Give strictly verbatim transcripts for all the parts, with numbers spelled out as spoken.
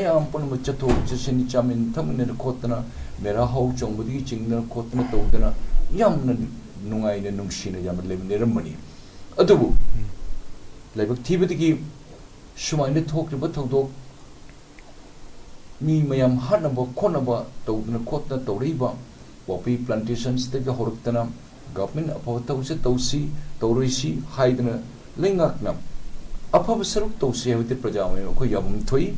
ꯃꯌꯥꯝ ꯄꯨꯝꯅꯃꯛ ꯆꯠꯊꯣꯛ ꯆꯠꯁꯤꯟ, ꯆꯥꯃꯤꯟ ꯊꯛꯃꯤꯟꯅꯗꯅ ꯈꯣꯠꯇꯅ, ꯃꯦꯔꯥ ꯍꯧ ꯆꯣꯡꯕꯗꯒꯤ ꯆꯤꯡꯗꯅ ꯈꯣꯠꯇꯅ ꯇꯧꯗꯅ ꯌꯥꯝꯅ ꯅꯨꯡꯉꯥꯏꯅ ꯅꯨꯡꯁꯤꯅ ꯌꯥꯝꯅ ꯂꯩꯃꯤꯟꯅꯔꯝꯕꯅꯤ꯫ ꯑꯗꯨꯕꯨ ꯂꯥꯏꯕꯛ ꯊꯤꯕꯗꯒꯤ ꯁꯨꯃꯥꯏꯅ ꯊꯣꯛꯈ꯭ꯔꯤꯕ ꯊꯧꯗꯣꯛ, ꯃꯤ ꯃꯌꯥꯝ ꯍꯥꯠꯅꯕ ꯈꯣꯠꯅꯕ ꯇꯧꯗꯅ ꯈꯣꯠꯇꯅ ꯇꯧꯔꯛꯏꯕ ꯄꯣꯄꯤ ꯄ꯭ꯂꯥꯟꯇꯦꯁꯟꯁꯇꯒꯤ ꯍꯧꯔꯛꯇꯅ ꯒꯚꯔꯟꯃꯦꯟ ꯑꯐꯕ ꯊꯕꯛꯁꯦ ꯇꯧꯁꯤ, ꯇꯧꯔꯣꯏꯁꯤ ꯍꯥꯏꯗꯅ ꯂꯩꯉꯥꯛꯅ ꯑꯐꯕ ꯁꯔꯨꯛ ꯇꯧꯁꯤ ꯍꯥꯏꯕꯗꯤ ꯄ꯭ꯔꯖꯥ ꯃꯌꯥꯝ ꯑꯩꯈꯣꯏ ꯌꯥꯐꯝ ꯊꯣꯛꯏ꯫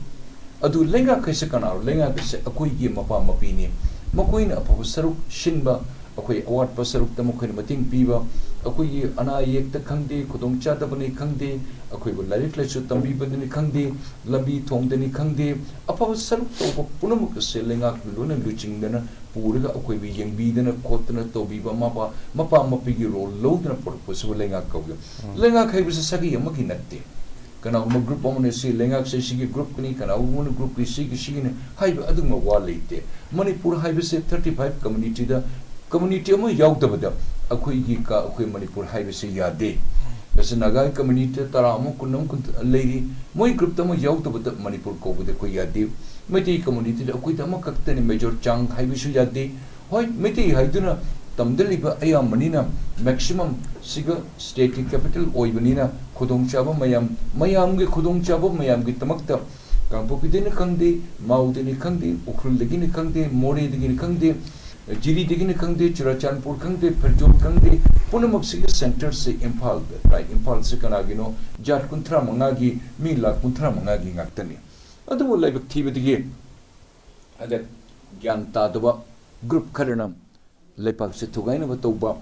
ꯑꯗꯨ ꯂꯩꯉꯥꯛ ꯍꯥꯏꯁꯦ ꯀꯅꯥꯅꯣ? ꯂꯩꯉꯥꯛ ꯍꯥꯏꯁꯦ ꯑꯩꯈꯣꯏꯒꯤ ꯃꯄꯥ ꯃꯄꯤꯅꯤ꯫ ꯃꯈꯣꯏꯅ ꯑꯐꯕ ꯁꯔꯨꯛ ꯁꯤꯟꯕ, ꯑꯩꯈꯣꯏ ꯑꯋꯥꯠꯄ ꯁꯔꯨꯛꯇ ꯃꯈꯣꯏꯅ ꯃꯇꯦꯡ ꯄꯤꯕ, ꯑꯩꯈꯣꯏꯒꯤ ꯑꯅꯥ ꯑꯌꯦꯛꯇ ꯈꯪꯗꯦ, ꯈꯨꯗꯣꯡꯆꯥꯗꯕꯅꯤ ꯈꯪꯗꯦ, ꯑꯩꯈꯣꯏꯕꯨ ꯂꯥꯏꯔꯤꯛ ꯂꯥꯏꯁꯨ ꯇꯝꯕꯤꯕꯗꯅꯤ ꯈꯪꯗꯦ, ꯂꯝꯕꯤ ꯊꯣꯡꯗꯅꯤ ꯈꯪꯗꯦ, ꯑꯐꯕ ꯁꯔꯨꯛ ꯇꯧꯕ ꯄꯨꯝꯅꯃꯛ ꯑꯁꯦ ꯂꯩꯉꯥꯛꯅ ꯂꯣꯏꯅ ꯂꯨꯆꯤꯡꯗꯅ ꯄꯨꯔꯒ ꯑꯩꯈꯣꯏꯕꯨ ꯌꯦꯡꯕꯤꯗꯅ ꯈꯣꯠꯇꯅ ꯇꯧꯕꯤꯕ, ꯃꯄꯥ, ꯃꯄꯥ ꯃꯄꯤꯒꯤ ꯔꯣꯜ ꯂꯧꯗꯅ ꯄꯨꯔꯛꯄꯁꯤꯕꯨ ꯂꯩꯉꯥꯛ ꯀꯧꯏ꯫ ꯎꯝ꯫ ꯂꯩꯉꯥꯛ ꯍꯥꯏꯕꯁꯤ ꯁꯥꯒꯩ ꯑꯃꯒꯤ ꯅꯠꯇꯦ꯫ ꯀꯅꯥꯒꯨꯝꯕ ꯒ꯭ꯔꯨꯞ ꯑꯃꯅ ꯁꯤ ꯂꯩꯉꯥꯛꯁꯦ ꯁꯤꯒꯤ ꯒ꯭ꯔꯨꯞꯀꯤꯅꯤ, ꯀꯅꯥꯒꯨꯝꯕꯅ ꯒ꯭ꯔꯨꯞꯀꯤ ꯁꯤꯒꯤ, ꯁꯤꯒꯤꯅꯤ ꯍꯥꯏꯕ ꯑꯗꯨꯒꯨꯝꯕ ꯋꯥ ꯂꯩꯇꯦ꯫ ꯃꯅꯤꯄꯨꯔ ꯍꯥꯏꯕꯁꯦ thirty five communityꯗ, community ꯑꯃ ꯌꯥꯎꯗꯕꯗ ꯑꯩꯈꯣꯏꯒꯤ ꯀ-, ꯑꯩꯈꯣꯏ ꯃꯅꯤꯄꯨꯔ ꯍꯥꯏꯕꯁꯦ ꯌꯥꯗꯦ꯫ ꯉꯁꯤ ꯅꯥꯒꯥꯒꯤ communityꯗ ꯇꯔꯥ ꯑꯃ, ꯀꯨꯟ ꯑꯃ, ꯀꯨꯟ ꯂꯩꯔꯤ꯫ ꯃꯣꯏ ꯒ꯭ꯔꯨꯞꯇ ꯑꯃ ꯌꯥꯎꯗꯕꯗ ꯃꯅꯤꯄꯨꯔ ꯀꯧꯕꯗ ꯑꯩꯈꯣꯏ ꯌꯥꯗꯦ꯫ ꯃꯩꯇꯩ communityꯗ ꯑꯩꯈꯣꯏꯗ ꯑꯃꯈꯛꯇꯅꯤ, ꯃꯦꯖꯣꯔ ꯆꯥꯡ ꯍꯥꯏꯕꯁꯨ ꯌꯥꯗꯦ꯫ ꯍꯣꯏ, ꯃꯩꯇꯩ ꯍꯥꯏꯗꯨꯅ ꯇꯝꯗ ꯂꯩꯕ ꯑꯌꯥꯝꯕꯅꯤꯅ, maximum ꯁꯤꯒ stateꯀꯤ capital ꯑꯣꯏꯕꯅꯤꯅ, ꯈꯨꯗꯣꯡꯆꯥꯕ ꯃꯌꯥꯝ, ꯃꯌꯥꯝꯒꯤ ꯈꯨꯗꯣꯡꯆꯥꯕ ꯃꯌꯥꯝꯒꯤꯗꯃꯛꯇ ꯀꯥꯡꯄꯣꯛꯄꯤꯗꯒꯤꯅꯤ ꯈꯪꯗꯦ, ꯃꯥꯎꯗꯒꯤꯅꯤ ꯈꯪꯗꯦ, ꯎꯈ꯭ꯔꯨꯜꯗꯒꯤꯅꯤ ꯈꯪꯗꯦ, ꯃꯣꯔꯦꯗꯒꯤꯅꯤ ꯈꯪꯗꯦ, ꯖꯤꯔꯤꯗꯒꯤꯅꯤ ꯈꯪꯗꯦ, ꯆꯨꯔꯥꯆꯥꯟꯄꯨꯔ ꯈꯪꯗꯦ, ꯐꯦꯔꯖꯣꯜ ꯈꯪꯗꯦ, ꯄꯨꯝꯅꯃꯛꯁꯤꯒꯤ centreꯁꯦ ꯏꯝꯐꯥꯜꯗ ꯇꯥꯏ꯫ ꯏꯝꯐꯥꯜꯁꯦ ꯀꯅꯥꯒꯤꯅꯣ? ꯖꯥꯠ ꯀꯨꯟꯊ꯭ꯔꯥ ꯃꯉꯥꯒꯤ, ꯃꯤ ꯂꯥꯈ ꯀꯨꯟꯊ꯭ꯔꯥ ꯃꯉꯥꯒꯤ ꯉꯥꯛꯇꯅꯤ꯫ ꯑꯗꯨꯕꯨ ꯂꯥꯏꯕꯛ ꯊꯤꯕꯗꯒꯤ ꯍꯟꯗꯛ ꯒ꯭ꯌꯥꯟ ꯇꯥꯗꯕ ꯒ꯭ꯔꯨꯞ ꯈꯔꯅ ꯂꯩꯄꯥꯛꯁꯦ ꯊꯨꯒꯥꯏꯅꯕ ꯇꯧꯕ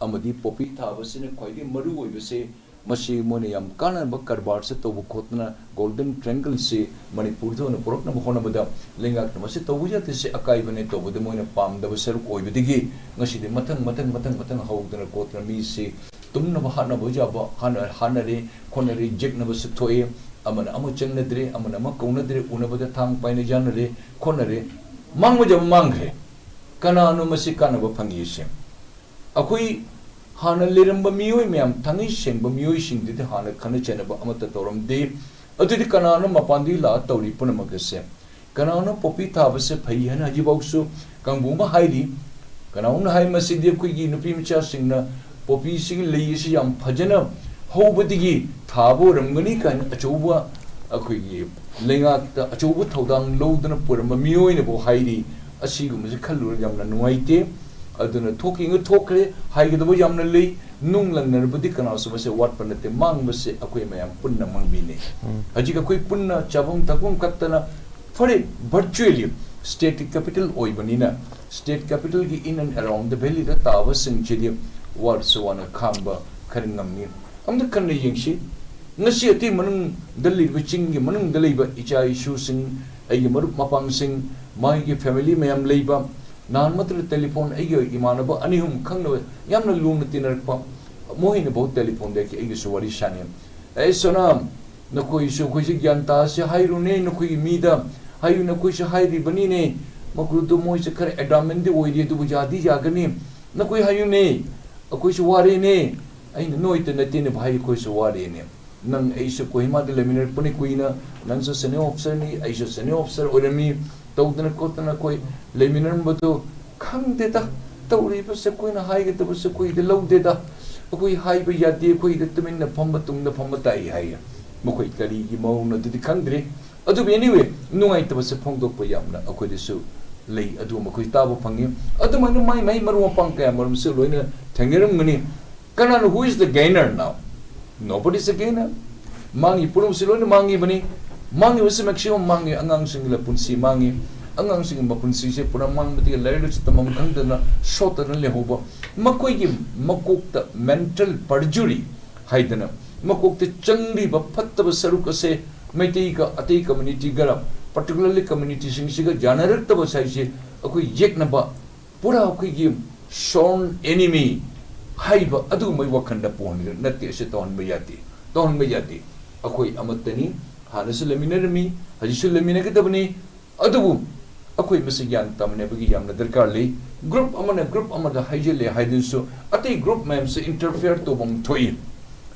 ꯑꯃꯗꯤ ꯄꯣꯄꯤ ꯊꯥꯕꯁꯤꯅ ꯈ꯭ꯋꯥꯏꯗꯒꯤ ꯃꯔꯨ ꯑꯣꯏꯕꯁꯦ, ꯃꯁꯤ ꯃꯣꯏꯅ ꯌꯥꯝ ꯀꯥꯟꯅꯕ ꯀꯔꯕꯥꯔꯁꯦ ꯇꯧꯕ ꯈꯣꯠꯇꯅ Golden Triangleꯁꯤ ꯃꯅꯤꯄꯨꯔꯗ ꯑꯣꯏꯅ ꯄꯨꯔꯛꯅꯕ ꯍꯣꯠꯅꯕꯗ ꯂꯩꯉꯥꯛꯅ ꯃꯁꯤ ꯇꯧꯕ ꯌꯥꯗꯦ, ꯁꯤ ꯑꯀꯥꯏꯕꯅꯦ ꯇꯧꯕꯗ ꯃꯣꯏꯅ ꯄꯥꯝꯗꯕ ꯁꯔꯨꯛ ꯑꯣꯏꯕꯗꯒꯤ ꯉꯁꯤꯗꯤ ꯃꯊꯪ, ꯃꯊꯪ, ꯃꯊꯪ, ꯃꯊꯪ ꯍꯧꯗꯅ ꯈꯣꯠꯇꯅ ꯃꯤꯁꯤ ꯇꯨꯝꯅꯕ ꯍꯥꯠꯅꯕ ꯌꯥꯕ ꯍꯥꯠꯅ-, ꯍꯥꯠꯅꯔꯦ, ꯈꯣꯠꯅꯔꯦ, ꯌꯦꯛꯅꯕꯁꯨ ꯊꯣꯛꯑꯦ꯫ ꯑꯃꯅ ꯑꯃ ꯆꯪꯅꯗ꯭ꯔꯦ, ꯑꯃꯅ ꯑꯃ ꯀꯧꯅꯗ꯭ꯔꯦ, ꯎꯅꯕꯗ ꯊꯥꯡ ꯄꯥꯏꯅ ꯌꯥꯅꯔꯦ, ꯈꯣꯠꯅꯔꯦ꯫ ꯃꯥꯡꯕ ꯌꯥꯕ ꯃꯥꯡꯈ꯭ꯔꯦ꯫ ꯀꯅꯥꯅꯣ ꯃꯁꯤ ꯀꯥꯟꯅꯕ ꯐꯪꯉꯤꯁꯦ? ꯑꯩꯈꯣꯏ ꯍꯥꯟꯅ ꯂꯩꯔꯝꯕ ꯃꯤꯑꯣꯏ ꯃꯌꯥꯝ, ꯊꯥꯡꯉꯩ ꯁꯦꯡꯕ ꯃꯤꯑꯣꯏꯁꯤꯡꯗꯨꯗꯤ ꯍꯥꯟꯅ ꯈꯠꯅ ꯆꯩꯅꯕ ꯑꯃꯠꯇ ꯇꯧꯔꯝꯗꯦ꯫ ꯑꯗꯨꯗꯤ ꯀꯅꯥꯅꯣ ꯃꯄꯥꯟꯗꯒꯤ ꯂꯥꯛꯑ ꯇꯧꯔꯤ ꯄꯨꯝꯅꯃꯛ ꯑꯁꯦ? ꯀꯅꯥꯅꯣ ꯄꯣꯄꯤ ꯊꯥꯕꯁꯦ ꯐꯩ ꯍꯥꯏꯅ ꯍꯧꯖꯤꯛꯐꯥꯎꯁꯨ ꯀꯥꯡꯕꯨ ꯑꯃ ꯍꯥꯏꯔꯤ? ꯀꯅꯥꯒꯨꯝꯅ ꯍꯥꯏ, ꯃꯁꯤꯗꯤ ꯑꯩꯈꯣꯏꯒꯤ ꯅꯨꯄꯤ ꯃꯆꯥꯁꯤꯡꯅ ꯄꯣꯄꯤꯁꯤꯒꯤ ꯂꯩ ꯑꯁꯤ ꯌꯥꯝ ꯐꯖꯅ ꯍꯧꯕꯗꯒꯤ ꯊꯥꯕ ꯑꯣꯏꯔꯝꯒꯅꯤ ꯀꯥꯏꯅ ꯑꯆꯧꯕ, ꯑꯩꯈꯣꯏꯒꯤ ꯂꯩꯉꯥꯛꯇ ꯑꯆꯧꯕ ꯊꯧꯗꯥꯡ ꯂꯧꯗꯨꯅ ꯄꯨꯔꯝꯕ ꯃꯤꯑꯣꯏꯅꯐꯥꯎ ꯍꯥꯏꯔꯤ꯫ ꯑꯁꯤꯒꯨꯝꯕꯁꯦ ꯈꯜꯂꯨꯔꯒ ꯌꯥꯝꯅ ꯅꯨꯡꯉꯥꯏꯇꯦ꯫ ꯑꯗꯨꯅ ꯊꯣꯛꯈꯤꯕ ꯊꯣꯛꯈ꯭ꯔꯦ, ꯍꯥꯏꯒꯗꯕ ꯌꯥꯝꯅ ꯂꯩ꯫ ꯅꯨꯡ ꯂꯪꯅꯔꯕꯗꯤ ꯀꯅꯥꯁꯨ ꯃꯁꯦ ꯋꯥꯠꯄ ꯅꯠꯇꯦ꯫ ꯃꯥꯡꯕꯁꯦ ꯑꯩꯈꯣꯏ ꯃꯌꯥꯝ ꯄꯨꯟꯅ ꯃꯥꯡꯕꯤꯅꯩ꯫ ꯎꯝ꯫ ꯍꯧꯖꯤꯛ ꯑꯩꯈꯣꯏ ꯄꯨꯟꯅ ꯆꯥꯐꯝ ꯊꯛꯐꯝ ꯀꯛꯇꯅ, ꯐꯔꯦ, virtually state capital ꯑꯣꯏꯕꯅꯤꯅ, state capital ꯒꯤ in and around the valley ꯗ ꯇꯥꯕꯁꯤꯡꯁꯤꯗꯤ ꯋꯥꯔꯁꯨ ꯋꯥꯅ ꯈꯥꯡꯕ ꯈꯔ ꯉꯝꯃꯤ꯫ ꯑꯝꯇ ꯈꯟꯅ ꯌꯦꯡꯁꯤ, ꯉꯁꯤ ꯑꯇꯩ ꯃꯅꯨꯡꯗ ꯂꯩꯔꯤꯕ, ꯆꯤꯡꯒꯤ ꯃꯅꯨꯡꯗ ꯂꯩꯕ ꯏꯆꯥ ꯏꯁꯨꯁꯤꯡ, ꯑꯩꯒꯤ ꯃꯔꯨꯞ ꯃꯄꯥꯡꯁꯤꯡ, ꯃꯥꯒꯤ family ꯃꯌꯥꯝ ꯂꯩꯕ, ꯅꯍꯥꯟ ꯃꯛꯇꯗ telephone ꯑꯩꯒꯤ ꯏꯃꯥꯟꯅꯕ ꯑꯅꯤ ꯑꯍꯨꯝ ꯈꯪꯅꯕ ꯌꯥꯝꯅ ꯂꯨꯅ ꯇꯤꯟꯅꯔꯛꯄ, ꯃꯈꯣꯏꯅꯐꯥꯎ telephone ꯗꯒꯤ ꯑꯩꯒꯁꯨ ꯋꯥꯔꯤ ꯁꯥꯟꯅꯩ꯫ "ꯑꯩ ꯁꯣꯅꯥ, ꯅꯈꯣꯏꯁꯨ ꯑꯩꯈꯣꯏꯁꯦ ꯒ꯭ꯌꯥꯟ ꯇꯥꯁꯦ ꯍꯥꯏꯔꯨꯅꯦ, ꯅꯈꯣꯏꯒꯤ ꯃꯤꯗ ꯍꯥꯏꯌꯨ, ꯅꯈꯣꯏꯁꯨ ꯍꯥꯏꯔꯤꯕꯅꯤꯅꯦ, ꯃꯈꯣꯏꯗꯣ ꯃꯣꯏꯁꯦ ꯈꯔ adamant ꯗꯤ ꯑꯣꯏꯔꯤ, ꯑꯗꯨꯕꯨ ꯌꯥꯗꯤ ꯌꯥꯒꯅꯤ, ꯅꯈꯣꯏ ꯍꯥꯏꯌꯨꯅꯦ, ꯑꯩꯈꯣꯏꯁꯨ ꯋꯥꯔꯦꯅꯦ"꯫ ꯑꯩꯅ, "ꯅꯣꯏꯇ ꯅꯠꯇꯦꯅꯦ ꯚꯥꯏ, ꯑꯩꯈꯣꯏꯁꯨ ꯋꯥꯔꯦꯅꯦ꯫ ꯅꯪ ꯑꯩꯁꯨ ꯀꯣꯍꯤꯃꯥꯗ ꯂꯩꯃꯤꯟꯅꯔꯛꯄꯅꯤ ꯀꯨꯏꯅ, ꯅꯪꯁꯨ senior officer ꯅꯤ, ꯑꯩꯁꯨ senior officer ꯑꯣꯏꯔꯝꯃꯤ, ꯇꯧꯗꯅ ꯈꯣꯠꯇꯅ ꯑꯩꯈꯣꯏ ꯂꯩꯃꯤꯟꯅꯔꯝꯕꯗꯣ ꯈꯪꯗꯦꯗ, ꯇꯧꯔꯤꯕꯁꯦ ꯑꯩꯈꯣꯏꯅ ꯍꯥꯏꯒꯗꯕꯁꯦ ꯑꯩꯈꯣꯏꯗ ꯂꯧꯗꯦꯗ, ꯑꯩꯈꯣꯏ ꯍꯥꯏꯕ ꯌꯥꯗꯦ, ꯑꯩꯈꯣꯏꯗ ꯇꯨꯃꯤꯟꯅ ꯐꯝꯕ ꯇꯨꯡꯗ ꯐꯝꯕ ꯇꯥꯏ" ꯍꯥꯏꯌꯦ꯫ ꯃꯈꯣꯏ ꯀꯔꯤꯒꯤ ꯃꯑꯣꯡꯅꯣ ꯑꯗꯨꯗꯤ ꯈꯪꯗ꯭ꯔꯤ꯫ ꯑꯗꯨꯕꯨ anyway, ꯅꯨꯡꯉꯥꯏꯇꯕꯁꯦ ꯐꯣꯡꯗꯣꯛꯄ ꯌꯥꯝꯅ ꯑꯩꯈꯣꯏꯗꯁꯨ ꯂꯩ, ꯑꯗꯨ ꯃꯈꯣꯏ ꯇꯥꯕ ꯐꯪꯉꯤ꯫ ꯑꯗꯨꯃꯥꯏꯅ ꯃꯥꯏ ꯃꯥꯏ ꯃꯔꯨꯞ ꯃꯄꯥꯡ ꯀꯌꯥ ꯃꯔꯨꯝꯁꯨ ꯂꯣꯏꯅ ꯊꯦꯡꯅꯔꯝꯒꯅꯤ꯫ ꯀꯅꯥꯅ, who is the gainer now? Nobody is a gainer. ꯃꯥꯡꯉꯤ ꯄꯨꯝꯅꯃꯛꯁꯤ ꯂꯣꯏꯅ ꯃꯥꯡꯉꯤꯕꯅꯤ꯫ ꯃꯥꯡꯉꯤꯕꯁꯤ maximum ꯃꯥꯡꯉꯤ, ꯑꯉꯥꯡꯁꯤꯡꯒꯤ ꯄꯨꯟꯁꯤ ꯃꯥꯡꯉꯤ꯫ ꯑꯉꯥꯡꯁꯤꯡꯒꯤ ꯃꯄꯨꯟꯁꯤꯁꯦ ꯄꯨꯔꯥ ꯃꯥꯡꯕꯗꯒꯤ ꯂꯥꯏꯔꯤꯛ ꯂꯥꯏꯁꯨ ꯇꯝꯐꯝ ꯈꯪꯗꯅ ꯁꯣꯠꯇꯅ ꯂꯩꯍꯧꯕ꯫ ꯃꯈꯣꯏꯒꯤ ꯃꯀꯣꯛꯇ mental perjury ꯍꯥꯏꯗꯅ ꯃꯀꯣꯛꯇ ꯆꯪꯂꯤꯕ ꯐꯠꯇꯕ ꯁꯔꯨꯛ ꯑꯁꯦ ꯃꯩꯇꯩꯒ ꯑꯇꯩ community ꯒꯔ, particularly community ꯁꯤꯡꯁꯤꯒ ꯌꯥꯅꯔꯛꯇꯕ ꯍꯥꯏꯁꯦ ꯑꯩꯈꯣꯏ ꯌꯦꯛꯅꯕ ꯄꯨꯔꯥ ꯑꯩꯈꯣꯏꯒꯤ sworn enemy ꯍꯥꯏꯕ ꯑꯗꯨꯒꯨꯝꯕꯒꯤ ꯋꯥꯈꯜꯗ ꯄꯣꯛꯍꯟꯒꯗꯕ ꯅꯠꯇꯦ꯫ ꯑꯁꯤ ꯇꯧꯍꯟꯕ ꯌꯥꯗꯦ, ꯇꯧꯍꯟꯕ ꯌꯥꯗꯦ꯫ ꯑꯩꯈꯣꯏ ꯑꯃꯠꯇꯅꯤ, ꯍꯥꯟꯅꯁꯨ ꯂꯩꯃꯤꯟꯅꯔꯝꯃꯤ, ꯍꯧꯖꯤꯛꯁꯨ ꯂꯩꯃꯤꯟꯅꯒꯗꯕꯅꯤ꯫ ꯑꯗꯨꯕꯨ ꯑꯩꯈꯣꯏ ꯃꯁꯤ ꯒ꯭ꯌꯥꯟ ꯇꯥꯃꯤꯟꯅꯕꯒꯤ ꯌꯥꯝꯅ ꯗꯔꯀꯥꯔ ꯂꯩ꯫ Group ꯑꯃꯅ group ꯑꯃꯗ ꯍꯥꯏꯖꯤꯜꯂꯦ ꯍꯥꯏꯗꯨꯅꯁꯨ ꯑꯇꯩ group ꯃꯌꯥꯝꯁꯨ interfere ꯇꯧꯐꯝ ꯊꯣꯛꯏ꯫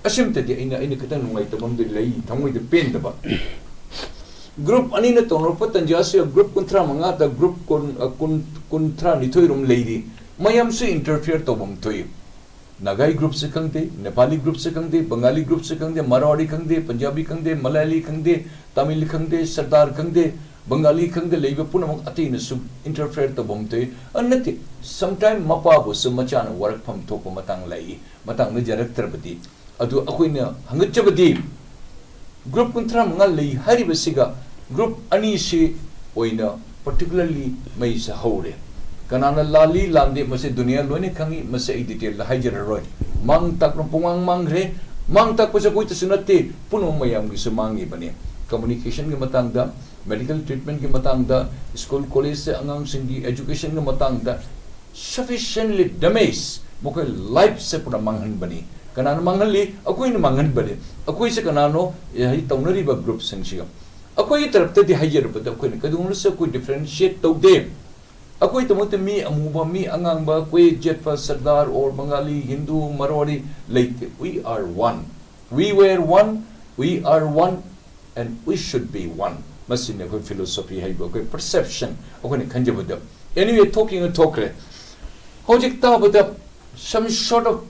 ꯑꯁꯤꯝꯇꯗꯤ ꯑꯩꯅ ꯑꯩꯅ ꯈꯤꯇꯪ ꯅꯨꯡꯉꯥꯏꯇꯕ ꯑꯃꯗꯤ ꯂꯩ, ꯊꯃꯣꯏꯗ ꯄꯦꯟꯗꯕ꯫ ꯒ꯭ꯔꯨꯞ ꯑꯅꯤꯅ ꯇꯧꯅꯔꯛꯄ ꯇꯟꯖꯥꯁꯤꯗ ꯒ꯭ꯔꯨꯞ ꯀꯨꯟꯊ꯭ꯔꯥ ꯃꯉꯥꯗ ꯒ꯭ꯔꯨꯞ ꯀꯨꯟ, ꯑ, ꯀꯨꯟ, ꯀꯨꯟꯊ꯭ꯔꯥ ꯅꯤꯊꯣꯏ ꯔꯣꯝ ꯂꯩꯔꯤ, ꯃꯌꯥꯝꯁꯨ ꯏꯟꯇꯔꯐꯤꯌꯔ ꯇꯧꯐꯝ ꯊꯣꯛꯏ꯫ ꯅꯥꯒꯥꯏ ꯒ꯭ꯔꯨꯞꯁꯦ ꯈꯪꯗꯦ, ꯅꯦꯄꯥꯂꯤ ꯒ꯭ꯔꯨꯞꯁꯦ ꯈꯪꯗꯦ, ꯕꯪꯒꯥꯂꯤ ꯒ꯭ꯔꯨꯞꯁꯦ ꯈꯪꯗꯦ, ꯃꯔꯋꯥꯔꯤ ꯈꯪꯗꯦ, ꯄꯟꯖꯥꯕꯤ ꯈꯪꯗꯦ, ꯃꯂꯥꯌꯥꯂꯤ ꯈꯪꯗꯦ, ꯇꯥꯃꯤꯜ ꯈꯪꯗꯦ, ꯁꯔꯗꯥꯔ ꯈꯪꯗꯦ, ꯕꯪꯒꯥꯂꯤ ꯈꯪꯗꯦ, ꯂꯩꯕ ꯄꯨꯝꯅꯃꯛ ꯑꯇꯩꯅꯁꯨ ꯏꯟꯇꯔꯐꯤꯌꯔ ꯇꯧꯐꯝ ꯊꯣꯛꯏ꯫ ꯑ, ꯅꯠꯇꯦ, ꯁꯝꯇꯥꯏꯝ ꯃꯄꯥꯕꯨꯁꯨ ꯃꯆꯥꯅ ꯋꯥꯔꯛꯐꯝ ꯊꯣꯛꯄ ꯃꯇꯥꯡ ꯂꯥꯛꯏ, ꯃꯇꯥꯡꯗ ꯌꯥꯔꯛꯇ꯭ꯔꯕꯗꯤ꯫ ꯑꯗꯨ ꯑꯩꯈꯣꯏꯅ ꯍꯪꯒꯠꯆꯕꯗꯤ, ꯒ꯭ꯔꯨꯞ ꯀꯨꯟꯊ꯭ꯔꯥ ꯃꯉꯥ ꯂꯩ ꯍꯥꯏꯔꯤꯕꯁꯤꯒ ꯒ꯭ꯔꯨꯞ ꯑꯅꯤꯁꯤ ꯑꯣꯏꯅ ꯄꯥꯔꯇꯤꯀꯨꯂꯔꯂꯤ ꯃꯩꯁꯦ ꯍꯧꯔꯦ꯫ ꯀꯅꯥꯅ ꯂꯥꯜꯂꯤ ꯂꯥꯟꯗꯦ, ꯃꯁꯤ ꯗꯨꯅꯤꯌꯥ ꯂꯣꯏꯅ ꯈꯪꯉꯤ, ꯃꯁꯤ ꯑꯩ ꯗꯤꯇꯦꯜꯗ ꯍꯥꯏꯖꯔꯔꯣꯏ꯫ ꯃꯥꯡ ꯇꯥꯛꯄ ꯄꯨꯡꯃꯥꯡ ꯃꯥꯡꯈ꯭ꯔꯦ꯫ ꯃꯥꯡ ꯇꯥꯛꯄꯁꯦ ꯑꯩꯈꯣꯏꯇꯁꯨ ꯅꯠꯇꯦ, ꯄꯨꯝꯅꯃꯛ ꯃꯌꯥꯝꯒꯤꯁꯨ ꯃꯥꯡꯉꯤꯕꯅꯤ꯫ ꯀꯝꯃꯨꯅꯤꯀꯦꯁꯟꯒꯤ ꯃꯇꯥꯡꯗ, ꯃꯦꯗꯤꯀꯦꯜ ꯇ꯭ꯔꯤꯠꯃꯦꯟꯒꯤ ꯃꯇꯥꯡꯗ, ꯁ꯭ꯀꯨꯜ ꯀꯣꯂꯦꯖꯁꯦ ꯑꯉꯥꯡꯁꯤꯡꯒꯤ ꯑꯦꯖꯨꯀꯦꯁꯟꯒꯤ ꯃꯇꯥꯡꯗ sufficiently damage, ꯃꯈꯣꯏ ꯂꯥꯏꯐꯁꯦ ꯄꯨꯔꯥ ꯃꯥꯡꯍꯟꯕꯅꯤ꯫ ꯀꯅꯥꯅ ꯃꯥꯡꯍꯜꯂꯤ? ꯑꯩꯈꯣꯏꯅ ꯃꯥꯡꯍꯟꯕꯅꯤ꯫ ꯑꯩꯈꯣꯏꯁꯦ ꯀꯅꯥꯅꯣ? ꯑꯦ, ꯍꯥꯏꯗꯤ ꯇꯧꯅꯔꯤꯕ ꯒ꯭ꯔꯨꯞꯁꯤꯡꯁꯤꯒ꯫ ꯑꯩꯈꯣꯏꯒꯤ ꯇꯔꯞꯇꯗꯤ ꯍꯥꯏꯖꯔꯕꯗ ꯑꯩꯈꯣꯏꯅ ꯀꯩꯗꯧꯅꯨꯡꯗꯁꯨ ꯑꯩꯈꯣꯏ ꯗꯤꯐꯔꯦꯟꯁꯤꯌꯦꯠ ꯇꯧꯗꯦ꯫ ꯑꯩꯈꯣꯏꯗꯃꯛꯇ ꯃꯤ ꯑꯃꯨꯕ, ꯃꯤ ꯑꯉꯥꯡꯕ, ꯀꯣꯌꯦꯠ ꯌꯦꯠꯄ, ꯁꯔꯗꯥꯔ or ꯕꯪꯒꯥꯂꯤ, ꯍꯤꯟꯗꯨ, ꯃꯔꯋꯥꯔꯤ ꯂꯩꯇꯦ꯫ We are one. We were one, we are one, and we should be one. ꯃꯁꯤꯅꯤ ꯑꯩꯈꯣꯏ ꯐꯤꯂꯣꯁꯣꯐꯤ ꯍꯥꯏꯕ, ꯑꯩꯈꯣꯏ ꯄꯔꯁꯦꯞꯁꯟ, ꯑꯩꯈꯣꯏꯅ ꯈꯟꯖꯕꯗ꯫ Anyway, ꯊꯣꯛꯈꯤꯅ ꯊꯣꯛꯈ꯭ꯔꯦ꯫ ꯍꯧꯖꯤꯛ ꯇꯥꯕꯗ some sort of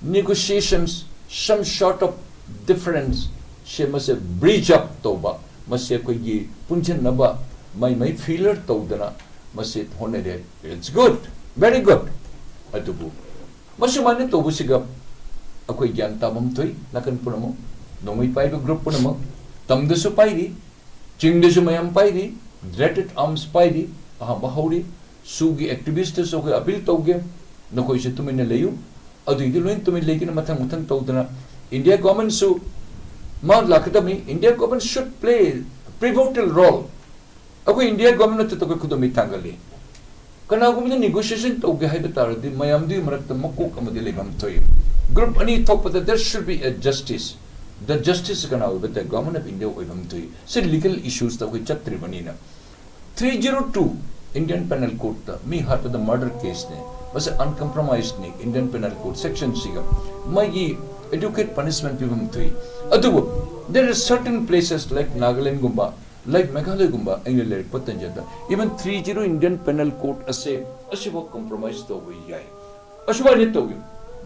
negotiations, some sort of difference ꯁꯦ ꯃꯁꯦ bridge up ꯇꯧꯕ, ꯃꯁꯤ ꯑꯩꯈꯣꯏꯒꯤ ꯄꯨꯟꯁꯤꯟꯅꯕ ꯃꯩ ꯃꯩ ꯐꯤꯂꯔ ꯇꯧꯗꯅ ꯃꯁꯤ ꯍꯣꯠꯅꯔꯦ꯫ It's good, very good. ꯑꯗꯨꯕꯨ ꯃꯁꯨꯃꯥꯏꯅ ꯇꯧꯕꯁꯤꯒ ꯑꯩꯈꯣꯏ ꯒ꯭ꯌꯥꯟ ꯇꯥꯐꯝ ꯊꯣꯛꯏ꯫ ꯅꯥꯀꯟ ꯄꯨꯝꯅꯃꯛ, ꯅꯣꯡꯃꯩ ꯄꯥꯏꯕ ꯒ꯭ꯔꯨꯞ ꯄꯨꯝꯅꯃꯛ, ꯇꯝꯗꯁꯨ ꯄꯥꯏꯔꯤ, ꯆꯤꯡꯗꯁꯨ ꯃꯌꯥꯝ ꯄꯥꯏꯔꯤ, ꯗ꯭ꯔꯦꯇꯦꯠ ꯑꯥꯔꯝꯁ ꯄꯥꯏꯔꯤ꯫ ꯑꯍꯥꯟꯕ ꯍꯧꯔꯤ꯫ ꯁꯨꯒꯤ ꯑꯦꯛꯇꯤꯚꯤꯁꯇꯁꯨ ꯑꯩꯈꯣꯏ ꯑꯄꯤꯜ ꯇꯧꯒꯦ, ꯅꯈꯣꯏꯁꯨ ꯇꯨꯃꯤꯟꯅ ꯂꯩꯌꯨ꯫ ꯑꯗꯨꯏꯗꯤ ꯂꯣꯏ ꯇꯨꯃꯤꯟ ꯂꯩꯗꯅ ꯃꯊꯪ ꯃꯊꯪ ꯇꯧꯗꯅ ꯏꯟꯗꯤꯌꯥ ꯒꯣꯔꯃꯦꯟꯁꯨ ꯃꯥ ꯂꯥꯛꯀꯗꯕꯅꯤ꯫ India government should play pivotal role. ꯑꯩꯈꯣꯏ ꯏꯟꯗꯤꯌꯥ ꯒꯣꯔꯃꯦꯟ ꯅꯠꯇ ꯑꯩꯈꯣꯏ ꯈꯨꯗꯝ ꯃꯤ ꯊꯥꯡꯒꯠꯂꯤ꯫ ꯀꯅꯥꯒꯨꯝꯕꯗ ꯅꯤꯒꯣꯁꯤꯌꯦꯁꯟ ꯇꯧꯒꯦ ꯍꯥꯏꯕ ꯇꯥꯔꯗꯤ ꯃꯌꯥꯝꯗꯨꯒꯤ ꯃꯔꯛꯇ ꯃꯀꯣꯛ ꯑꯃꯗꯤ ꯂꯩꯐꯝ ꯊꯣꯛꯏ꯫ ꯒ꯭ꯔꯨꯞ ꯑꯅꯤ ꯊꯣꯛꯄꯗ there should be a justice. The justice ꯀꯅꯥ ꯑꯣꯏꯕ ꯇꯥꯏ? Government of India ꯑꯣꯏꯐꯝ ꯊꯣꯛꯏ꯫ ꯁꯤ ꯂꯤꯒꯦꯜ ꯏꯁꯨꯁꯇ ꯑꯩꯈꯣꯏ ꯆꯠꯇ꯭ꯔꯤꯕꯅꯤꯅ꯫ Three zero two, Indian Penal Code ꯇ ꯃꯤ ꯍꯥꯠꯄꯗ murder case ꯅꯦ, ꯃꯁꯤ uncompromised ꯅꯤ Indian Penal Code section ꯁꯤꯒ꯫ ꯃꯥꯒꯤ adequate punishment ꯄꯤꯐꯝ ꯊꯣꯛꯏ꯫ ꯑꯗꯨꯕꯨ there are certain places like Nagaland ꯒꯨꯝꯕ, like Meghalaya ꯒꯨꯝꯕ ꯑꯩꯅ ꯂꯩꯔꯛꯄ ꯇꯟꯖꯥꯗ even three zero Indian Penal Code ꯑꯁꯦ ꯑꯁꯤꯐꯥꯎ compromise ꯇꯧꯕ ꯌꯥꯏ꯫ ꯑꯁꯨꯃꯥꯏꯅ ꯇꯧꯏ꯫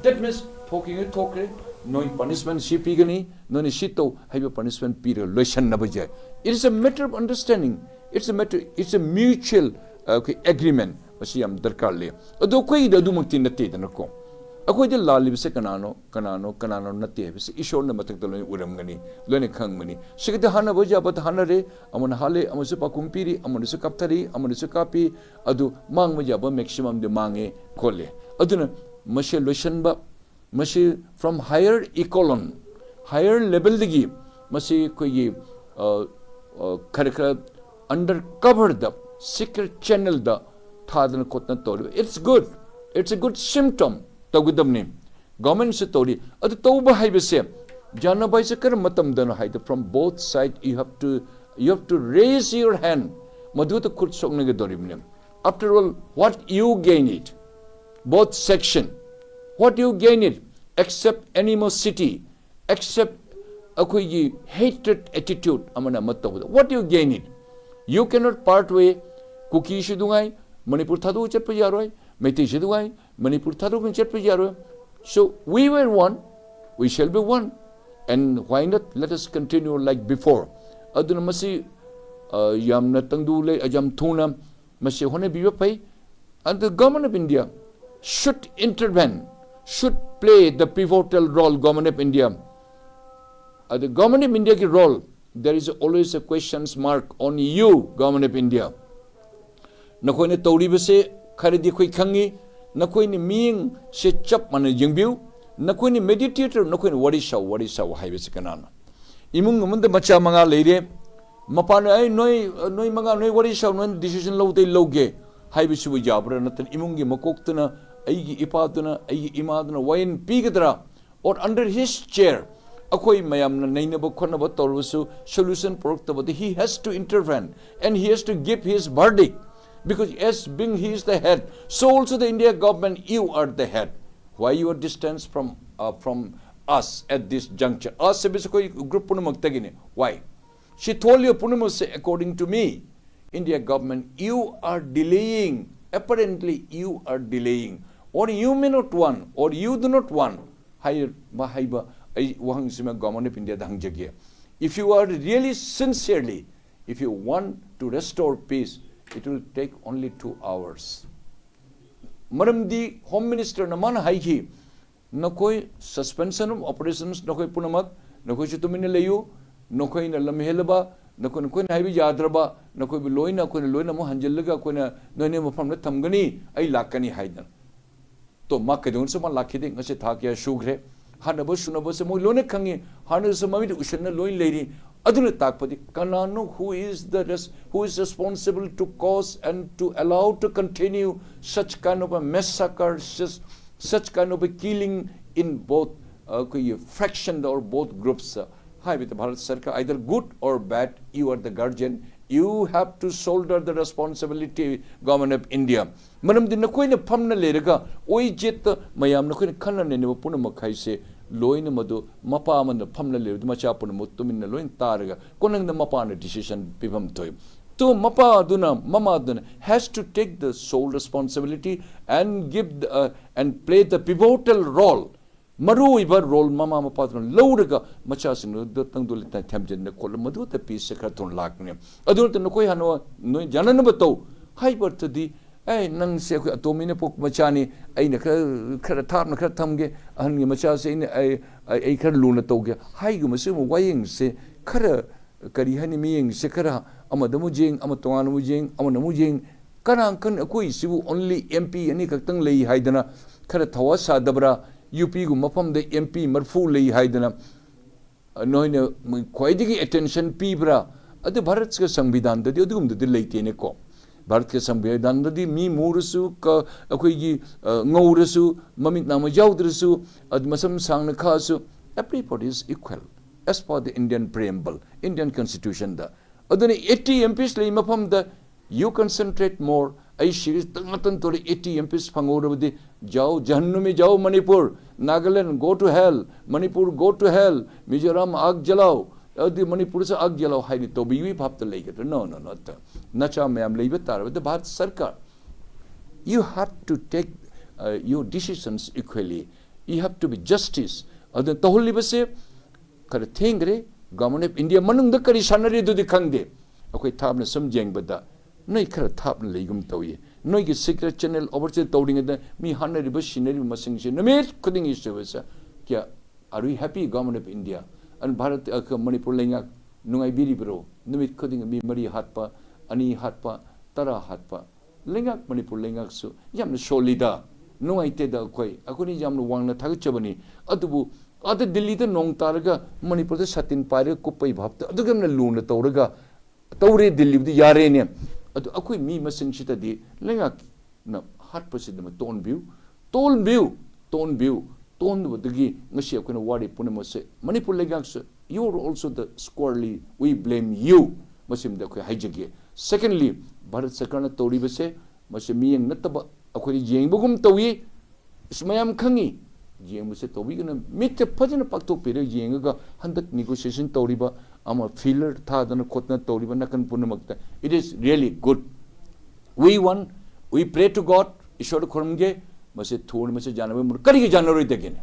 That means ꯊꯣꯛꯈꯤꯉꯩ ꯊꯣꯛꯈ꯭ꯔꯦ, ꯅꯣꯏ punishment ꯁꯤ ꯄꯤꯒꯅꯤ, ꯅꯣꯏꯅ ꯁꯤ ꯇꯧ ꯍꯥꯏꯕ punishment ꯄꯤꯔꯒ ꯂꯣꯏꯁꯟꯅꯕ ꯌꯥꯏ꯫ It is a matter of understanding, it's a matter, it's a mutual, uh, okay, agreement꯫ ꯃꯁꯤ ꯌꯥꯝ ꯗꯔꯀꯥꯔ ꯂꯩ꯫ ꯑꯗꯣ ꯑꯩꯈꯣꯏꯒꯤꯗꯤ ꯑꯗꯨꯃꯛꯇꯤ ꯅꯠꯇꯦꯗꯅꯀꯣ꯫ ꯑꯩꯈꯣꯏꯗ ꯂꯥꯜꯂꯤꯕꯁꯦ ꯀꯅꯥꯅꯣ, ꯀꯅꯥꯅꯣ, ꯀꯅꯥꯅꯣ ꯅꯠꯇꯦ ꯍꯥꯏꯕꯁꯤ ꯏꯁꯣꯔꯅ ꯃꯊꯛꯇ ꯂꯣꯏꯅ ꯎꯔꯝꯒꯅꯤ, ꯂꯣꯏꯅ ꯈꯪꯒꯅꯤ꯫ ꯁꯤꯒꯗꯤ ꯍꯥꯟꯅꯕ ꯌꯥꯕꯗ ꯍꯥꯟꯅꯔꯦ, ꯑꯃꯅ ꯍꯥꯠꯂꯦ, ꯑꯃꯁꯨ ꯄꯥꯎꯈꯨꯝ ꯄꯤꯔꯤ, ꯑꯃꯅꯁꯨ ꯀꯥꯞꯊꯔꯤ, ꯑꯃꯅꯁꯨ ꯀꯥꯞꯄꯤ, ꯑꯗꯨ ꯃꯥꯡꯕ ꯌꯥꯕ maximum ꯗꯤ ꯃꯥꯡꯉꯦ ꯈꯣꯠꯂꯦ꯫ ꯑꯗꯨꯅ ꯃꯁꯤ ꯂꯣꯏꯁꯤꯟꯕ, ꯃꯁꯤ from higher echelon, higher level ꯗꯒꯤ ꯃꯁꯤ ꯑꯩꯈꯣꯏꯒꯤ, ꯑ, ꯑ, ꯈꯔ ꯈꯔ under cover ꯗ, secret channel ꯗ ꯊꯥꯗꯅ ꯈꯣꯠꯇꯅ ꯇꯧꯔꯤꯕ, it's good, it's a good symptom, ꯇꯧꯒꯗꯕꯅꯤ꯫ Government ꯁꯨ ꯇꯧꯔꯤ꯫ ꯑꯗꯨ ꯇꯧꯕ ꯍꯥꯏꯕꯁꯦ ꯌꯥꯅꯕ ꯍꯥꯏꯁꯦ ꯀꯔꯝꯕ ꯃꯇꯝꯗꯅꯣ ꯍꯥꯏꯗ, from both side you have to, you have to raise your hand, ꯃꯗꯨꯗ ꯈꯨꯠ ꯁꯣꯛꯅꯒꯗꯧꯔꯤꯕꯅꯤ꯫ After all, what you gain it? Both section, what you gain it? Except animosity, except ꯑꯩꯈꯣꯏꯒꯤ hatred attitude ꯑꯃꯅ ꯑꯃ ꯇꯧꯕꯗ, what you gain it? You cannot part way꯫ ꯀꯨꯀꯤꯁꯨ ꯅꯨꯡꯉꯥꯏ, ꯃꯅꯤꯄꯨꯔ ꯊꯥꯗꯣꯛꯑ ꯆꯠꯄ ꯌꯥꯔꯣꯏ, ꯃꯩꯇꯩꯁꯨ ꯅꯨꯡꯉꯥꯏ, ꯃꯅꯤꯄꯨꯔ ꯊꯥꯗꯣꯛꯇꯨꯅ ꯆꯠꯄ ꯌꯥꯔꯣꯏ꯫ So we were one, we shall be one, and why not, let us continue like before꯫ ꯑꯗꯨꯅ ꯃꯁꯤ, ꯑ, ꯌꯥꯝꯅ ꯇꯪꯗꯨ ꯂꯩ, ꯌꯥꯝ ꯊꯨꯅ ꯃꯁꯤ ꯍꯣꯠꯅꯕꯤꯕ ꯐꯩ꯫ And the Government of India should intervene, should play the pivotal role, Government of India꯫ ꯑꯗ Government of India ꯒꯤ role, there is always a questions mark on you, Government of India꯫ ꯅꯈꯣꯏꯅ ꯇꯧꯔꯤꯕꯁꯦ ꯈꯔꯗꯤ ꯑꯩꯈꯣꯏ ꯈꯪꯉꯤ꯫ ꯅꯈꯣꯏꯅ ꯃꯤꯠꯌꯦꯡꯁꯦ ꯆꯞ ꯃꯥꯟꯅ ꯌꯦꯡꯕꯤꯌꯨ꯫ ꯅꯈꯣꯏꯅ mediator, ꯅꯈꯣꯏꯅ ꯋꯥꯔꯤ ꯁꯥꯎ, ꯋꯥꯔꯤ ꯁꯥꯎ ꯍꯥꯏꯕꯁꯤ ꯀꯅꯥꯅꯣ? ꯏꯃꯨꯡ ꯑꯃꯗ ꯃꯆꯥ ꯃꯉꯥ ꯂꯩꯔꯦ꯫ ꯃꯄꯥꯅ, "ꯑꯩ ꯅꯣꯏ, ꯅꯣꯏ ꯃꯉꯥ, ꯅꯣꯏ ꯋꯥꯔꯤ ꯁꯥꯎ, ꯅꯣꯏ decision ꯂꯧꯗꯩ ꯂꯧꯒꯦ" ꯍꯥꯏꯕꯁꯤꯕꯨ ꯌꯥꯕ꯭ꯔꯥ? ꯅꯠꯇꯅ ꯏꯃꯨꯡꯒꯤ ꯃꯀꯣꯛꯇꯨꯅ, ꯑꯩꯒꯤ ꯏꯄꯥꯗꯨꯅ, ꯑꯩꯒꯤ ꯏꯃꯥꯗꯨꯅ ꯋꯥꯌꯦꯜ ꯄꯤꯒꯗ꯭ꯔꯥ? Or under his chair, ꯑꯩꯈꯣꯏ ꯃꯌꯥꯝꯅ ꯅꯩꯅꯕ ꯈꯣꯠꯅꯕ ꯇꯧꯔꯕꯁꯨ solution ꯄꯨꯔꯛꯇꯕꯗ, he has to intervene and he has to give his verdict꯫ Because as being he is the head, so also the India government, you are the head. Why you are distance from, uh, from us at this juncture? Us ꯍꯥꯏꯕꯁꯤ ꯑꯩꯈꯣꯏ group ꯄꯨꯝꯅꯃꯛꯇꯒꯤꯅꯤ꯫ Why? ꯁꯤ ꯊꯣꯛꯂꯤꯕ ꯄꯨꯝꯅꯃꯛꯁꯦ, according to me, India government, you are delaying. Apparently, you are delaying. Or you may not want, or you do not want. ꯍꯥꯏꯔꯤꯕ ꯍꯥꯏꯕ ꯑꯩ ꯋꯥꯍꯪꯁꯤꯃ Government of India ꯗ ꯍꯪꯖꯒꯦ꯫ If you are really sincerely, if you want to restore peace, it will take only two hours. ꯃꯔꯝꯗꯤ Home Minister ꯅ ꯃꯥꯅ ꯍꯥꯏꯈꯤ, "ꯅꯈꯣꯏ suspension of operations, ꯅꯈꯣꯏ ꯄꯨꯝꯅꯃꯛ, ꯅꯈꯣꯏꯁꯨ ꯇꯨꯃꯤꯟꯅ ꯂꯩꯌꯨ, ꯅꯈꯣꯏꯅ ꯂꯝ ꯍꯦꯜꯂꯕ, ꯅꯈꯣꯏ, ꯅꯈꯣꯏꯅ ꯍꯥꯏꯕ ꯌꯥꯗ꯭ꯔꯕ, ꯅꯈꯣꯏꯕꯨ ꯂꯣꯏꯅ ꯑꯩꯈꯣꯏꯅ ꯂꯣꯏꯅ ꯑꯃꯨꯛ ꯍꯟꯖꯤꯜꯂꯒ ꯑꯩꯈꯣꯏꯅ ꯅꯣꯏꯅ ꯃꯐꯝꯗ ꯊꯝꯒꯅꯤ, ꯑꯩ ꯂꯥꯛꯀꯅꯤ" ꯍꯥꯏꯗꯅ꯫ ꯇꯣ, ꯃꯥ ꯀꯩꯗꯧꯅꯁꯨ ꯃꯥ ꯂꯥꯛꯈꯤꯗꯦ꯫ ꯉꯁꯤ ꯊꯥ ꯀꯌꯥ ꯁꯨꯈ꯭ꯔꯦ? ꯍꯥꯠꯅꯕ ꯁꯨꯅꯕꯁꯦ ꯃꯣꯏ ꯂꯣꯏꯅ ꯈꯪꯉꯤ, ꯍꯥꯠꯅꯕꯁꯨ ꯃꯃꯤꯠ ꯎꯁꯤꯟꯅ ꯂꯣꯏꯅ ꯂꯩꯔꯤ꯫ ꯑꯗꯨꯅ ꯇꯥꯛꯄꯗꯤ ꯀꯅꯥꯅꯣ, who is the res-, who is responsible to cause and to allow to continue such kind of a massacre, such, such kind of a killing in both, uh, ꯑꯩꯈꯣꯏꯒꯤ faction or both groups? ꯍꯥꯏꯕꯗꯤ ꯚꯥꯔꯠ ꯁꯔꯀꯥꯔ, either good or bad, you are the guardian, you have to shoulder the responsibility, Government of India. ꯃꯔꯝꯗꯤ ꯅꯈꯣꯏꯅ ꯐꯝꯅ ꯂꯩꯔꯒ ꯑꯣꯏꯖꯦꯠꯇ ꯃꯌꯥꯝ ꯅꯈꯣꯏꯅ ꯈꯟꯅ ꯅꯩꯅꯕ ꯄꯨꯝꯅꯃꯛ ꯍꯥꯏꯁꯦ, ꯂꯣꯏꯅ ꯃꯗꯨ ꯃꯄꯥ ꯑꯃꯅ ꯐꯝꯅ ꯂꯩꯔꯕꯗꯤ ꯃꯆꯥ ꯄꯨꯝꯅꯃꯛ ꯇꯨꯃꯤꯟꯅ ꯂꯣꯏꯅ ꯇꯥꯔꯒ ꯀꯣꯟꯅꯪꯗ ꯃꯄꯥꯅ decision ꯄꯤꯐꯝ ꯊꯣꯛꯏ꯫ ꯇꯨ ꯃꯄꯥꯗꯨꯅ, ꯃꯃꯥꯗꯨꯅ has to take the sole responsibility and give the, uh, and play the pivotal role. ꯃꯔꯨꯑꯣꯏꯕ role ꯃꯃꯥ ꯃꯄꯥꯗꯨꯅ ꯂꯧꯔꯒ ꯃꯆꯥꯁꯤꯡꯗꯨꯗ ꯇꯪꯗꯨ ꯂꯩꯇꯥ ꯊꯦꯝꯖꯤꯟꯗ ꯈꯣꯠꯂ ꯃꯗꯨꯗ peace ꯁꯦ ꯈꯔ ꯊꯨꯅ ꯂꯥꯛꯀꯅꯤ꯫ ꯑꯗꯨ ꯅꯠꯇꯅ ꯅꯈꯣꯏ ꯍꯥꯟꯅ ꯅꯣꯏ ꯌꯥꯅꯅꯕ ꯇꯧ ꯍꯥꯏꯕ ꯑꯔꯊꯗꯤ, "ꯑꯦ, ꯅꯪꯁꯦ ꯑꯩꯈꯣꯏ ꯑꯇꯣꯝꯕꯤꯅ ꯄꯣꯛꯄ ꯃꯆꯥꯅꯤ, ꯑꯩꯅ ꯈꯔ, ꯈꯔ ꯊꯥꯞꯅ ꯈꯔ ꯊꯝꯒꯦ, ꯑꯍꯟꯒꯤ ꯃꯆꯥꯁꯦ ꯑꯩꯅ, ꯑꯩ, ꯑꯩ, ꯑꯩ ꯈꯔ ꯂꯨꯅ ꯇꯧꯒꯦ" ꯍꯥꯏꯒꯨꯝꯕ ꯁꯤꯒꯨꯝꯕ ꯋꯥꯌꯦꯡꯁꯦ ꯈꯔ, ꯀꯔꯤ ꯍꯥꯏꯅꯤ, ꯃꯤꯠꯌꯦꯡꯁꯦ ꯈꯔ ꯑꯃꯗ ꯑꯃꯨꯛ ꯌꯦꯡ, ꯑꯃ ꯇꯣꯉꯥꯟꯅ ꯑꯃꯨꯛ ꯌꯦꯡ, ꯑꯃꯅ ꯑꯃꯨꯛ ꯌꯦꯡ, ꯀꯅꯥ ꯈꯪ ꯑꯩꯈꯣꯏꯁꯤꯕꯨ only M P ꯑꯅꯤꯈꯛꯇꯪ ꯂꯩ ꯍꯥꯏꯗꯅ ꯈꯔ ꯊꯋꯥ ꯁꯥꯗꯕ꯭ꯔꯥ? UP ꯒꯨꯝꯕ ꯃꯐꯝꯗ M P ꯃꯔꯤꯐꯨ ꯂꯩ ꯍꯥꯏꯗꯅ, ꯑ, ꯅꯣꯏꯅ ꯈ꯭ꯋꯥꯏꯗꯒꯤ attention ꯄꯤꯕ꯭ꯔꯥ? ꯑꯗꯨ ꯚꯥꯔꯠꯀ ꯁꯪꯕꯤꯙꯥꯟꯗꯗꯤ ꯑꯗꯨꯒꯨꯝꯕꯗꯨꯗꯤ ꯂꯩꯇꯦꯅꯦꯀꯣ꯫ ꯚꯥꯔꯠꯀ ꯁꯪꯕꯤꯙꯥꯟꯗꯗꯤ ꯃꯤ ꯃꯨꯔꯁꯨ, ꯀ-, ꯑꯩꯈꯣꯏꯒꯤ, ꯑ, ꯉꯧꯔꯁꯨ, ꯃꯃꯤꯠ ꯅꯥꯃ ꯌꯥꯎꯗ꯭ꯔꯁꯨ, ꯑꯗꯨ ꯃꯁꯝ ꯁꯥꯡꯅ ꯈꯥꯛꯑꯁꯨ, everybody is equal as per the Indian preamble, Indian Constitution ꯗ꯫ ꯑꯗꯨꯅ eighty M Ps ꯂꯩ ꯃꯐꯝꯗ You concentrate more. ꯑꯩ ꯁꯤꯔꯤꯁ ꯇꯪ ꯉꯥꯛꯇꯪ ꯇꯧꯔꯦ, eighty M Ps ꯐꯪꯍꯧꯔꯕꯗꯤ, "Jao, jahannam mein jao, Manipur, Nagaland, go to hell, Manipur, go to hell, Mizoram, aag jalao, ꯑꯗꯨꯗꯤ ꯃꯅꯤꯄꯨꯔꯁꯨ ꯑꯥꯒ ꯖꯂꯥꯎ" ꯍꯥꯏꯅ ꯇꯧꯕꯤꯕꯒꯤ ꯚꯥꯞꯇ ꯂꯩꯒꯗ꯭ꯔꯥ? No, no, not that. ꯅꯆꯥ ꯃꯌꯥꯝ ꯂꯩꯕ ꯇꯥꯔꯕꯗꯤ ꯚꯥꯔꯠ ꯁꯔꯀꯥꯔ, you have to take, uh, your decisions equally. You have to be justice. ꯑꯗꯨꯅ ꯇꯧꯍꯜꯂꯤꯕꯁꯦ ꯈꯔ ꯊꯦꯡꯈ꯭ꯔꯦ꯫ Government of India ꯃꯅꯨꯡꯗ ꯀꯔꯤ ꯁꯥꯟꯅꯔꯤ ꯑꯗꯨꯗꯤ ꯈꯪꯗꯦ꯫ ꯑꯩꯈꯣꯏ ꯊꯥꯞꯅ ꯁꯨꯝ ꯌꯦꯡꯕꯗ ꯅꯣꯏ ꯈꯔ ꯊꯥꯞꯅ ꯂꯩꯒꯨꯝ ꯇꯧꯏ꯫ ꯅꯣꯏꯒꯤ secret channel overseas ꯇꯧꯔꯤꯉꯩꯗ ꯃꯤ ꯍꯥꯠꯅꯔꯤꯕ, ꯁꯤꯅꯔꯤꯕ ꯃꯁꯤꯡꯁꯦ ꯅꯨꯃꯤꯠ ꯈꯨꯗꯤꯡꯒꯤ ꯁꯨꯕꯁꯦ ꯀꯌꯥ? Are we happy, Government of India? ꯑꯗꯨ ꯚꯥꯔꯠ, ꯑ, ꯃꯅꯤꯄꯨꯔ ꯂꯩꯉꯥꯛ ꯅꯨꯡꯉꯥꯏꯕꯤꯔꯤꯕ꯭ꯔꯣ? ꯅꯨꯃꯤꯠ ꯈꯨꯗꯤꯡꯒꯤ ꯃꯤ ꯃꯔꯤ ꯍꯥꯠꯄ, ꯑꯅꯤ ꯍꯥꯠꯄ, ꯇꯔꯥ ꯍꯥꯠꯄ꯫ ꯂꯩꯉꯥꯛ, ꯃꯅꯤꯄꯨꯔ ꯂꯩꯉꯥꯛꯁꯨ ꯌꯥꯝꯅ ꯁꯣꯜꯂꯤꯗ, ꯅꯨꯡꯉꯥꯏꯇꯦꯗ꯫ ꯑꯩꯈꯣꯏ, ꯑꯩꯈꯣꯏꯅ ꯌꯥꯝꯅ ꯋꯥꯡꯅ ꯊꯥꯒꯠꯆꯕꯅꯤ꯫ ꯑꯗꯨꯕꯨ ꯑꯥꯗ ꯗꯤꯜꯂꯤꯗ ꯅꯣꯡ ꯇꯥꯔꯒ ꯃꯅꯤꯄꯨꯔꯗ ꯁꯥꯇꯤꯟ ꯄꯥꯏꯔꯒ ꯀꯨꯞꯄꯩ ꯚꯥꯞꯇ ꯑꯗꯨꯛ ꯌꯥꯝꯅ ꯂꯨꯅ ꯇꯧꯔꯒ ꯇꯧꯔꯦ ꯗꯤꯜꯂꯤꯕꯨꯗꯤ ꯌꯥꯔꯦꯅꯦ꯫ ꯑꯗꯨ ꯑꯩꯈꯣꯏ ꯃꯤ ꯃꯁꯤꯡꯁꯤꯗꯗꯤ ꯂꯩꯉꯥꯛꯅ ꯍꯥꯠꯄꯁꯤꯗ ꯇꯣꯟꯕꯤꯌꯨ, ꯇꯣꯟꯕꯤꯌꯨ, ꯇꯣꯟꯕꯤꯌꯨ꯫ ꯇꯣꯟꯗꯕꯗꯒꯤ ꯉꯁꯤ ꯑꯩꯈꯣꯏꯅ ꯋꯥꯔꯤ ꯄꯨꯝꯅꯃꯛꯁꯦ Manipur ꯂꯩꯉꯥꯛꯁꯨ, "You are also the squarely, we blame you." ꯃꯁꯤꯃꯗꯤ ꯑꯩꯈꯣꯏ ꯍꯥꯏꯖꯒꯦ꯫ Secondly, ꯚꯥꯔꯠ ꯁꯔꯀꯥꯔꯅ ꯇꯧꯔꯤꯕꯁꯦ ꯃꯁꯤ ꯃꯤꯠꯌꯦꯡ ꯅꯠꯇꯕ ꯑꯩꯈꯣꯏꯗ ꯌꯦꯡꯕꯒꯨꯝ ꯇꯧꯏ꯫ ꯑꯁ, ꯃꯌꯥꯝ ꯈꯪꯉꯤ꯫ ꯌꯦꯡꯕꯁꯦ ꯇꯧꯕꯤꯒꯅꯨ꯫ ꯃꯤꯠꯇ ꯐꯖꯅ ꯄꯥꯛꯊꯣꯛꯄꯤꯔꯒ ꯌꯦꯡꯉꯒ ꯍꯟꯗꯛ negotiation ꯇꯧꯔꯤꯕ ꯑꯃ filler ꯊꯥꯗꯅ ꯈꯣꯠꯇꯅ ꯇꯧꯔꯤꯕ ꯅꯥꯀꯟ ꯄꯨꯝꯅꯃꯛꯇ, it is really good. We want, we pray to God, ꯏꯁꯣꯔꯗ ꯈꯨꯔꯨꯝꯒꯦ, ꯃꯁꯤ ꯊꯨꯅ ꯃꯁꯤ ꯌꯥꯅꯕ ꯃꯔ-, ꯀꯔꯤꯒꯤ ꯌꯥꯅꯔꯣꯏꯗꯒꯦꯅꯦ?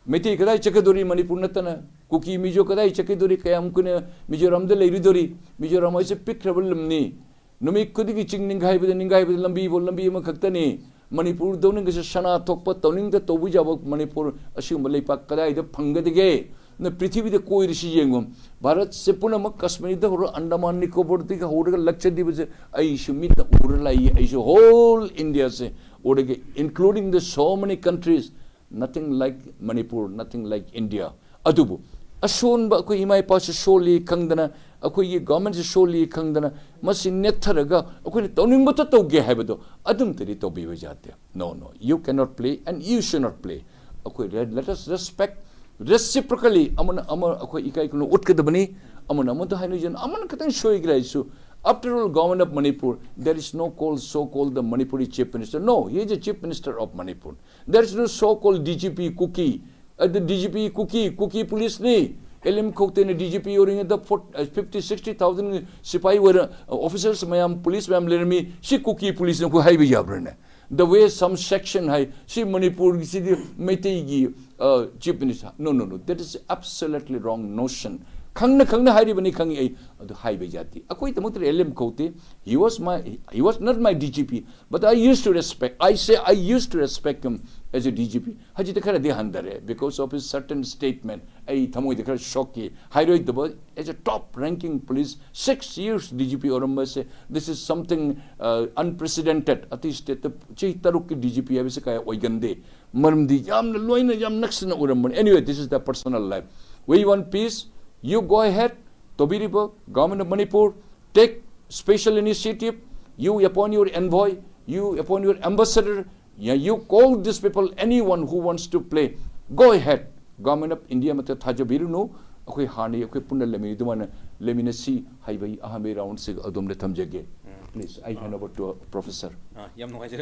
ꯃꯩꯇꯩ ꯀꯗꯥꯏ ꯆꯠꯀꯗꯧꯔꯤ? ꯃꯅꯤꯄꯨꯔ ꯅꯠꯇꯅ ꯀꯨꯀꯤ ꯃꯤꯖꯣ ꯀꯗꯥꯏ ꯆꯠꯀꯗꯧꯔꯤ? ꯀꯌꯥꯝ ꯀꯨꯏꯅ ꯃꯤꯖꯣꯔꯥꯝꯗ ꯂꯩꯔꯨꯗꯧꯔꯤ? ꯃꯤꯖꯣꯔꯥꯝ ꯍꯥꯏꯁꯦ ꯄꯤꯛꯈ꯭ꯔꯕ ꯂꯝꯅꯤ꯫ ꯅꯨꯃꯤꯠ ꯈꯨꯗꯤꯡꯒꯤ ꯆꯤꯡ ꯅꯤꯡꯈꯥꯏꯕꯗ, ꯅꯤꯡꯈꯥꯏꯕꯗ ꯂꯝꯕꯤꯕꯨ ꯂꯝꯕꯤ ꯑꯃꯈꯛꯇꯅꯤ꯫ ꯃꯅꯤꯄꯨꯔꯗꯧꯅ ꯉꯁꯤ ꯁꯅꯥ ꯊꯣꯛꯄ ꯇꯧꯅꯤꯡꯗ ꯇꯧꯕ ꯌꯥꯕ ꯃꯅꯤꯄꯨꯔ ꯑꯁꯤꯒꯨꯝꯕ ꯂꯩꯄꯥꯛ ꯀꯗꯥꯏꯗ ꯐꯪꯒꯗꯒꯦ? ꯅ ꯄ꯭ꯔꯤꯊꯤꯕꯤꯗ ꯀꯣꯏꯔꯤꯁꯤ ꯌꯦꯡꯉꯨ꯫ ꯚꯥꯔꯠꯁꯦ ꯄꯨꯝꯅꯃꯛ ꯀꯥꯁꯃꯤꯔꯗ ꯍꯧꯔ ꯑꯟꯗꯃꯥꯟ ꯅꯤꯀꯣꯕꯔꯗꯒꯤ ꯍꯧꯔꯒ ꯂꯛꯆꯗꯤꯞꯁꯦ ꯑꯩꯁꯨ ꯃꯤꯠꯅ ꯎꯔ ꯂꯥꯛꯏ꯫ ꯑꯩꯁꯨ whole Indiaꯁꯦ ꯎꯔꯒ, including the so many countries, nothing like Manipur, nothing like India. ꯑꯗꯨꯕꯨ ꯑꯁꯣꯟꯕ ꯑꯩꯈꯣꯏ ꯏꯃꯥ ꯏꯄꯥꯁꯨ ꯁꯣꯜꯂꯤ ꯈꯪꯗꯅ, ꯑꯩꯈꯣꯏꯒꯤ governmentꯁꯨ ꯁꯣꯜꯂꯤ ꯈꯪꯗꯅ, ꯃꯁꯤ ꯅꯦꯠꯊꯔꯒ ꯑꯩꯈꯣꯏꯅ ꯇꯧꯅꯤꯡꯕꯇ ꯇꯧꯒꯦ ꯍꯥꯏꯕꯗꯣ ꯑꯗꯨꯝꯇꯗꯤ ꯇꯧꯕꯤꯕ ꯌꯥꯗꯦ꯫ No, no, you cannot play and you should not play. ꯑꯩꯈꯣꯏ re-, let us respect reciprocally, ꯑꯃꯅ ꯑꯃ ꯑꯩꯈꯣꯏ ꯏꯀꯥꯏ ꯈꯨꯝꯅ ꯎꯠꯀꯗꯕꯅꯤ꯫ ꯑꯃꯅ ꯑꯃꯗ ꯍꯥꯏꯅꯖꯅ, ꯑꯃꯅ ꯈꯤꯇꯪ ꯁꯣꯏꯈ꯭ꯔꯦ ꯍꯥꯏꯁꯨ, After all, Government of Manipur, there is no called so-called the Manipuri Chief Minister. No, he is the Chief Minister of Manipur. There is no so-called D G P Kuki. Uh, the D G P Kuki, Kuki police ni. L M Khote ni D G P ꯑꯣꯏꯔꯤꯉꯩꯗ four- uh, fifty, sixty thousand ꯁꯤꯐꯥꯏ ꯑꯣꯏꯔ, uh, officers ꯃꯌꯥꯝ, police ꯃꯌꯥꯝ ꯂꯩꯔꯝꯃꯤ꯫ ꯁꯤ Kuki police ꯅ ꯑꯩꯈꯣꯏ ꯍꯥꯏꯕ ꯌꯥꯕ꯭ꯔꯅꯦ? The way some section ꯍꯥꯏ, ꯁꯤ ꯃꯅꯤꯄꯨꯔꯒꯤꯁꯤꯗꯤ ꯃꯩꯇꯩꯒꯤ, uh, Chief Minister. No, no, no. That is absolutely wrong notion. ꯈꯪꯅ ꯈꯪꯅ ꯍꯥꯏꯔꯤꯕꯅꯤ, ꯈꯪꯉꯤ ꯑꯩ꯫ ꯑꯗꯨ ꯍꯥꯏꯕ ꯌꯥꯗꯦ꯫ ꯑꯩꯈꯣꯏꯗꯃꯛꯇꯗꯤ L M Khote, he was my, he was not my D G P, but I used to respect, I say I used to respect him as a D G P. ꯍꯧꯖꯤꯛꯇꯤ ꯈꯔꯗꯤ ꯍꯟꯊꯔꯦ because of his certain statement. ꯑꯩ ꯊꯃꯣꯏꯗ ꯈꯔ ꯁꯣꯛꯈꯤ꯫ ꯍꯥꯏꯔꯣꯏꯗꯕ, as a top ranking police, six years D G P ꯑꯣꯏꯔꯝꯕꯁꯦ, this is something, uh, unprecedented. ꯑꯇꯩ state ꯇ ꯆꯍꯤ ꯇꯔꯨꯛꯀꯤ D G P ꯍꯥꯏꯕꯁꯦ ꯀꯌꯥ ꯑꯣꯏꯒꯟꯗꯦ꯫ ꯃꯔꯝꯗꯤ ꯌꯥꯝꯅ ꯂꯣꯏꯅ ꯌꯥꯝ ꯅꯛꯁꯤꯟꯅ ꯎꯔꯝꯕꯅꯤ꯫ Anyway, this is the personal life. We want peace. You go ahead. ꯇꯧꯕꯤꯔꯤꯕ Government of Manipur, take special initiative. You appoint your envoy, you appoint your ambassador, yeah, you call these people, anyone who wants to play, go ahead. Government of India ꯃꯇ ꯊꯥꯖꯕꯤꯔꯨꯅꯨ꯫ ꯑꯩꯈꯣꯏ ꯍꯥꯟꯅ ꯑꯩꯈꯣꯏ ꯄꯨꯟꯅ ꯂꯩꯃꯤꯟꯅꯩ ꯑꯗꯨꯃꯥꯏꯅ ꯂꯩꯃꯤꯟꯅꯁꯤ ꯍꯥꯏꯕꯒꯤ ꯑꯍꯥꯟꯕꯒꯤ round ꯁꯤ ꯑꯗꯣꯝꯗ ꯊꯝꯖꯒꯦ꯫ Please, I hand over to Professor. ꯑꯥ, ꯌꯥꯝ ꯅꯨꯡꯉꯥꯏꯖꯔꯦ꯫